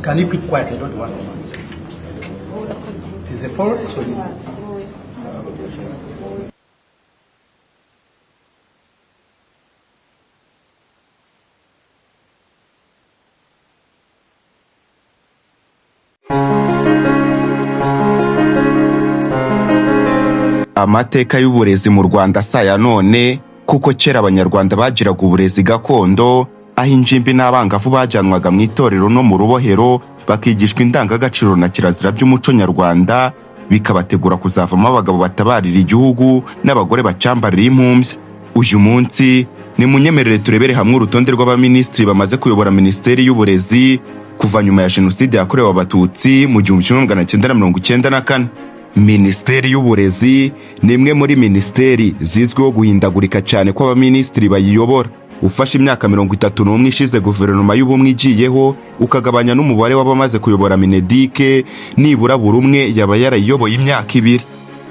Can you keep quiet? I don't want to. It is a fault, so you... Amateka y'uburezi mu Rwanda si aya none, kuko kera Abanyarwanda bagiraga uburezi gakondo, aho ingimbi n'abangavu bajyanwaga mu itorero no mu rubohero bakigishwa indangagaciro na kirazira by'umuco nyarwanda, bikabategura kuzavamo abagabo batabarira igihugu n'abagore bacyambarira impumbya. Uyu munsi nimunyemerere turebere hamwe urutonde rw'abaminisitiri bamaze kuyobora Minisiteri y'Uburezi kuva nyuma ya Jenoside yakorewe Abatutsi mu 1994. Minisiteri y'Uburezi ni imwe muri minisiteri zizwiho guhindagurika cyane kw'abaminisitiri bayiyobora. Ufashe imyaka 31 ishize guverinoma y'ubumwe igiyeho, ukagabanya n'umubare w'abamaze kuyobora Mineduc, nibura buri umwe yaba yarayiyoboye imyaka 2.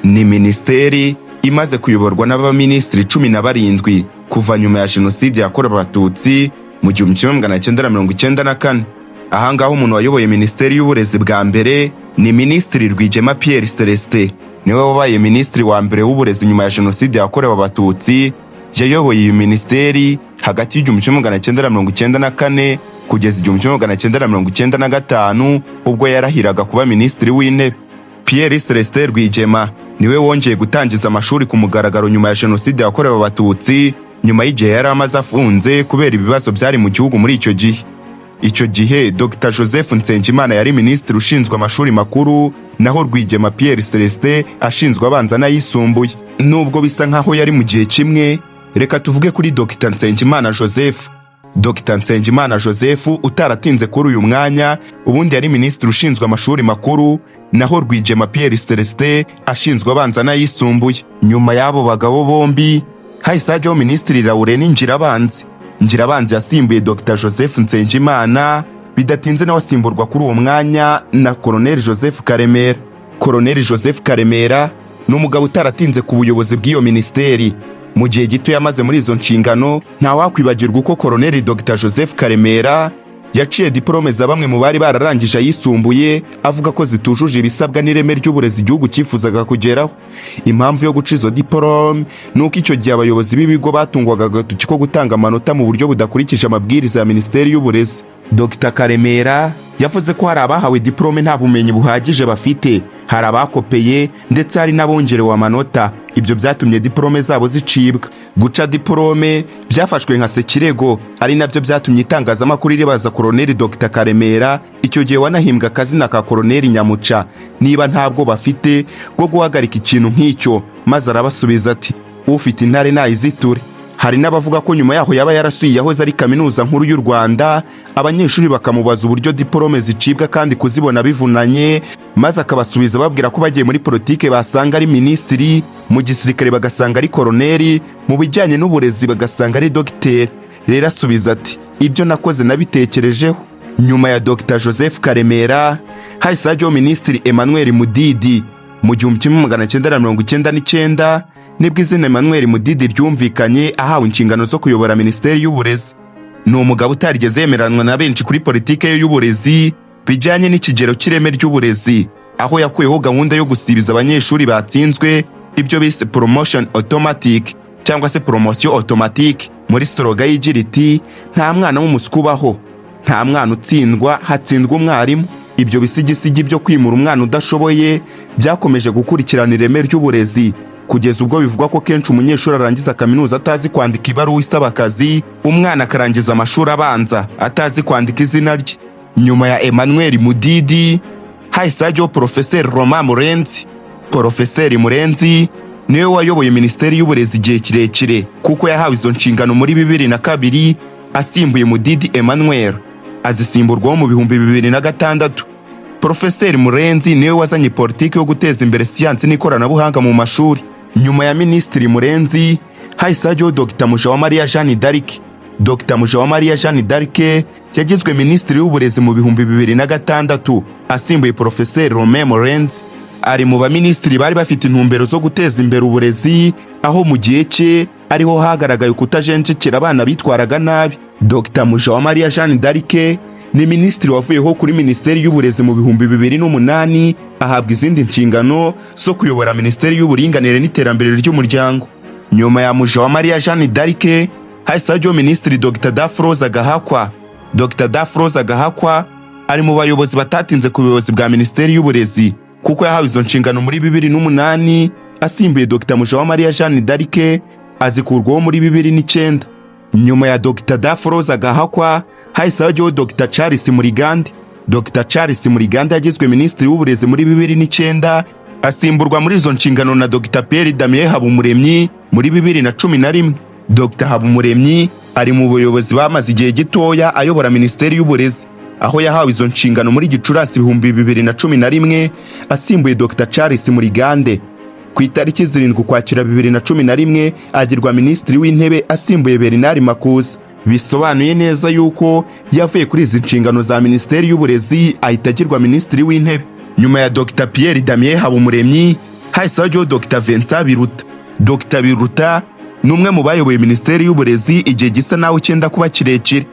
Ni minisiteri imaze kuyoborwa n'abaminisitiri 17 kuva nyuma ya Jenoside yakorewe Abatutsi mu 1994. Ahangaha umuntu wayoboye Minisiteri y'Uburezi bwa mbere ni Minisitiri Rwigema Pierre Celestin, niwe wabaye minisitiri wa mbere w'uburezi nyuma ya Jenoside yakorewe Abatutsi. Yayoboye iyi minisiteri hagati y'1994 kugeza 1995, ubwo yarahiraga kuba minisitiri w'intebe. Pierre Celestin Rwigema niwe wongeye gutangiza amashuri ku mugaragaro nyuma ya Jenoside yakorewe Abatutsi, nyuma y'igihe yari amaze afunze kubera ibibazo byari mu gihugu muri icyo gihe. Icyo gihe Dr Joseph Nsengimana yari minisitiri ushinzwe amashuri makuru, naho Rwigema Pierre Celestin ashinzwe abanza n'ayisumbuye. Nubwo bisa nkaho yari mu gihe kimwe, reka tuvuge kuri Dr Nsengimana Joseph. Dr Nsengimana Joseph utaratinze kuri uyu mwanya, ubundi yari minisitiri ushinzwe amashuri makuru, naho Rwigema Pierre Celestin ashinzwe abanza n'ayisumbuye. Nyuma y'abo bagabo bombi hahise hajyaho Minisitiri Laurent Ngirabanzi. Ngirabanzi yasimbuye Dr Joseph Nsengimana, bidatinze nawe asimburwa kuri uwo mwanya na Colonel Joseph Karemera. Colonel Joseph Karemera ni umugabo utaratinze ku buyobozi bw'iyo minisiteri. Mu gihe gito yamaze muri izo nshingano, ntawakwibagirwa uko Colonel Dr Joseph Karemera yaciye diporome za bamwe mu bari bararangije ayisumbuye, avuga ko zitujuje ibisabwa n'ireme ry'uburezi igihugu cyifuzaga kugeraho. Impamvu yo guca izo diporome ni uko icyo gihe abayobozi b'ibigo batungwaga agatoki ko gutanga amanota mu buryo budakurikije amabwiriza ya Minisiteri y'Uburezi. Dr Karemera yavuze ko hari abahawe diporome nta bumenyi buhagije bafite, hari abakopeye, ndetse hari n'abongerewe amanota. Ibyo byatumye diporome zabo zicibwa. Guca diporome byafashwe nka sekirego, ari nabyo byatumye itangazamakuru ribaza Koroneli Dr Karemera, icyo gihe wanahimbwa akazina ka Koroneli Nyamuca, niba ntabwo bafite bwo guhagarika ikintu nk'icyo, maze arabasubiza ati: "Ufite intare nayiziture." Hari n'abavuga ko nyuma yaho yaba yarasuye yahoze ari Kaminuza Nkuru y'u Rwanda, abanyeshuri bakamubaza uburyo diporome zicibwa kandi kuzibona bivunanye, maze akabasubiza babwira ko bagiye muri politike basanga ari minisitiri, mu gisirikare bagasanga ari koroneri, mu bijyanye n'uburezi bagasanga ari dogiteri. Rero asubiza ati: "Ibyo nakoze nabitekerejeho." Nyuma ya Dr Joseph Karemera hahise hajyaho Minisitiri Emmanuel Mudidi. Mu 1999 nibwo izina Emmanuel Mudidi ryumvikanye ahawe inshingano zo kuyobora Minisiteri y'Uburezi. Ni umugabo utarigeze yemeranwa na benshi kuri politike ye y'uburezi bijyanye n'ikigero cy'ireme ry'uburezi, aho yakuyeho gahunda yo gusibiza abanyeshuri batsinzwe, ibyo bise promotion automatic cyangwa se promotion automatique, muri slogan yigira iti: "Nta mwana w'umuswa ubaho, nta mwana utsindwa, hatsindwa umwarimu." Ibyo bisigisigi byo kwimura umwana udashoboye byakomeje gukurikirana ireme ry'uburezi, kugeza ubwo bivugwa ko kenshi umunyeshuri arangiza kaminuza atazi kwandika ibaruwa isaba akazi, umwana akarangiza amashuri abanza atazi kwandika izina rye. Nyuma ya Emmanuel Mudidi hahise hajyaho Porofeseri Romain Murenzi. Porofeseri Murenzi niwe wayoboye Minisiteri y'Uburezi igihe kirekire, kuko yahawe izo nshingano muri 2002 asimbuye Mudidi Emmanuel, azisimburwaho mu 2006. Porofeseri Murenzi niwe wazanye politiki yo guteza imbere siyansi n'ikoranabuhanga mu mashuri. Nyuma ya Minisitiri Murenzi hahise hajyaho Dr Mujawamariya Jeanne d'Arc. Dr Mujawamariya Jeanne d'Arc yagizwe Minisitiri w'Uburezi mu 2006 asimbuye Porofeseri Romain Murenzi. Ari mu baminisitiri bari bafite intumbero zo guteza imbere uburezi, aho mu gihe cye ariho hagaragaye kutajenjekera abana bitwaraga nabi. Dr Mujawamariya Jeanne d'Arc ni minisitiri wavuyeho kuri Minisiteri y'Uburezi mu 2008, ahabwa izindi nshingano zo kuyobora Minisiteri y'Uburinganire n'Iterambere ry'Umuryango. Nyuma ya Mujawamariya Jeanne d'Arc hahise hajyaho Minisitiri Dr Dafroza Gahakwa. Dr Dafroza Gahakwa ari mu bayobozi batatinze ku buyobozi bwa Minisiteri y'Uburezi, kuko yahawe izo nshingano muri 2008 asimbuye Dr Mujawamariya Jeanne d'Arc, azikurwaho muri 2009. Nyuma ya Dr Dafroza Gahakwa hahise hajyaho Dr Charles Murigande. Dr Charles Murigande yagizwe Minisitiri w'Uburezi muri 2009, asimburwa muri izo nshingano na Dr Pierre Damien Habumuremyi muri 2011. Dr Habumuremyi ari mu buyobozi bamaze igihe gitoya ayobora Minisiteri y'Uburezi, aho yahawe izo nshingano muri Gicurasi 2011 asimbuye Dr Charles Murigande. Ku itariki 7 Ukwakira 2011 agirwa Minisitiri w'Intebe asimbuye Bernard Makuza. Bisobanuye neza yuko yavuye kuri izi nshingano za Minisiteri y'Uburezi ahita agirwa Minisitiri w'Intebe. Nyuma ya Dr Pierre Damien Habumuremyi hahise hajyaho Dr Vincent Biruta. Dr Biruta ni umwe mu bayoboye Minisiteri y'Uburezi igihe gisa naho cyenda kuba kirekire,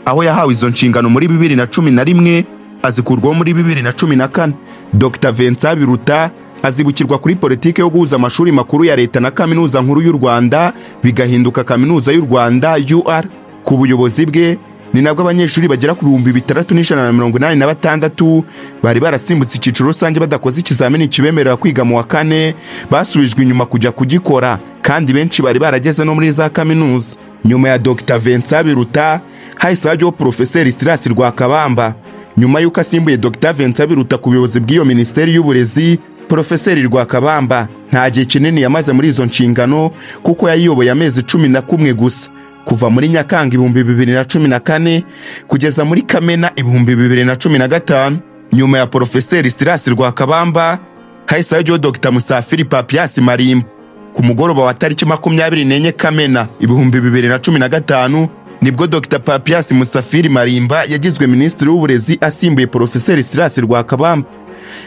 aho yahawe izo nshingano muri 2011, azikurwaho muri 2014. Dr Vincent Biruta azibukirwa kuri politiki yo guhuza amashuri makuru ya leta na Kaminuza Nkuru y'u Rwanda, bigahinduka Kaminuza y'u Rwanda UR. Ku buyobozi bwe ni nabwo abanyeshuri bagera ku 6186 bari barasimbutse icyiciro rusange badakoze ikizamini kibemerera kwiga mu wa kane basubijwe inyuma kujya kugikora, kandi benshi bari barageze no muri za kaminuza. Nyuma ya Dr Vincent Biruta hahise hajyaho Porofeseri Silas Rwakabamba. Nyuma y'uko asimbuye Dr Vincent Biruta ku buyobozi bw'iyo Minisiteri y'Uburezi, Porofeseri Rwakabamba nta gihe kinini yamaze muri izo nshingano, kuko yayiyoboye amezi 11 gusa, kuva muri Nyakanga 2014 kugeza muri Kamena 2015. Nyuma ya Porofeseri Silas Rwakabamba hahise hajyaho Dr Musafiri Papias Marimba. Ku mugoroba wa tariki 24 Kamena 2015 nibwo Dr Papias Musafiri Marimba yagizwe Minisitiri w'Uburezi asimbuye Porofeseri Silas Rwakabamba.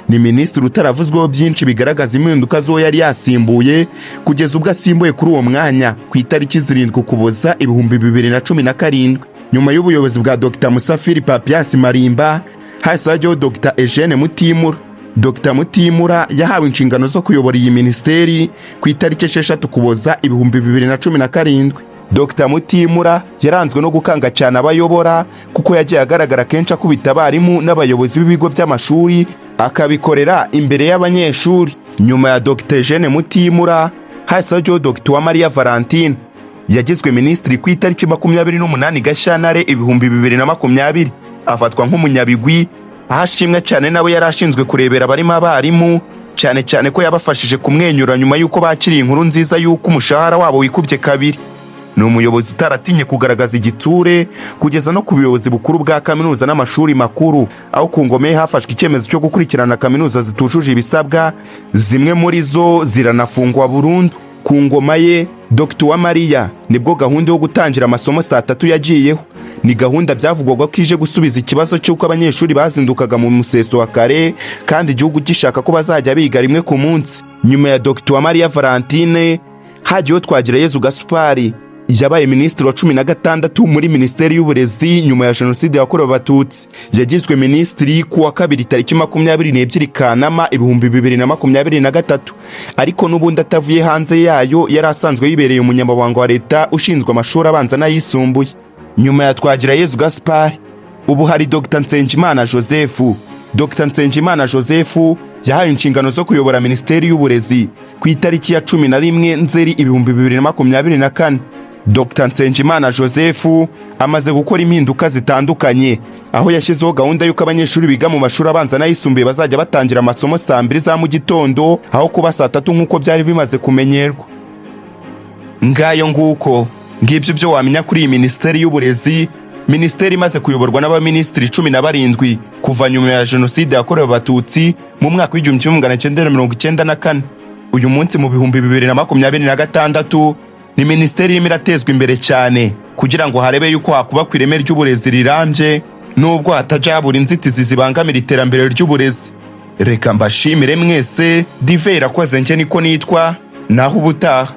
Ni minisitiri utaravuzweho byinshi bigaragaza impinduka z'uwo yari yasimbuye, kugeza ubwo asimbuye kuri uwo mwanya ku itariki 7 Ukuboza 2017. Nyuma y'ubuyobozi bwa Dr Musafiri Papias Marimba hahise hajyaho Dr Eugene Mutimura. Dr Mutimura yahawe inshingano zo kuyobora iyi minisiteri ku itariki 6 Ukuboza 2017. Dr Mutimura yaranzwe no gukanga cyane abayobora, kuko yagiye agaragara kenshi akubita abarimu n'abayobozi b'ibigo by'amashuri, akabikorera imbere y'abanyeshuri. Nyuma ya Dr Eugene Mutimura hahise hajyaho Dr Uwamariya Valentine. Yagizwe minisitiri ku itariki 28 Gashyantare 2020. Afatwa nk'umunyabigwi, aho ashimwa cyane n'abo yari ashinzwe kurebera barimo abarimu, cyane cyane ko yabafashije kumwenyura nyuma y'uko bakiriye inkuru nziza y'uko umushahara wabo wikubye kabiri. Ni umuyobozi utaratinye kugaragaza igitsure kugeza no ku buyobozi bukuru bwa kaminuza n'amashuri makuru, aho ku ngoma ye hafashwe icyemezo cyo gukurikirana kaminuza zitujuje ibisabwa, zimwe muri zo ziranafungwa burundu. Ku ngoma ye Dr Uwamariya nibwo gahunda yo gutangira amasomo saa 3 yagiyeho. Ni gahunda byavugwaga ko ije gusubiza ikibazo cy'uko abanyeshuri bazindukaga mu museso wa kare kandi igihugu gishaka ko bazajya biga rimwe ku munsi. Nyuma ya Dr Uwamariya Valentine hagiyeho Twagirayezu Gaspard. Yabaye minisitiri wa 16 muri Minisiteri y'Uburezi nyuma ya Jenoside yakorewe Abatutsi. Yagizwe minisitiri ku wa kabiri tariki 22 Kanama 2023, ariko n'ubundi atavuye hanze yayo, yari asanzwe yibereye umunyamabanga wa leta ushinzwe amashuri abanza n'ayisumbuye. Nyuma ya Twagirayezu Gaspard ubu hari Dr Nsengimana Joseph. Dr Nsengimana Joseph yahawe inshingano zo kuyobora Minisiteri y'Uburezi ku itariki ya 11 Nzeri 2024. Dr Nsengimana Joseph amaze gukora impinduka zitandukanye, aho yashyizeho gahunda y'uko abanyeshuri biga mu mashuri abanza n'ayisumbuye bazajya batangira amasomo saa 2 za mu gitondo aho kuba saa 3 nk'uko byari bimaze kumenyerwa. Ngayo nguko, ngibyo byo wamenya kuri iyi Minisiteri y'Uburezi, minisiteri imaze kuyoborwa n'abaminisitiri 17 kuva nyuma ya Jenoside yakorewe Abatutsi mu mwaka w'1994. Uyu munsi mu 2026 ni minisiteri irimo iratezwa imbere cyane kugira ngo harebe yuko hakubakwa ireme ry'uburezi rirambye, nubwo hatajya habura inzitizi zibangamira iterambere ry'uburezi. Reka mbashimire mwese. Dive Irakoze nje niko nitwa, naho ubutaha.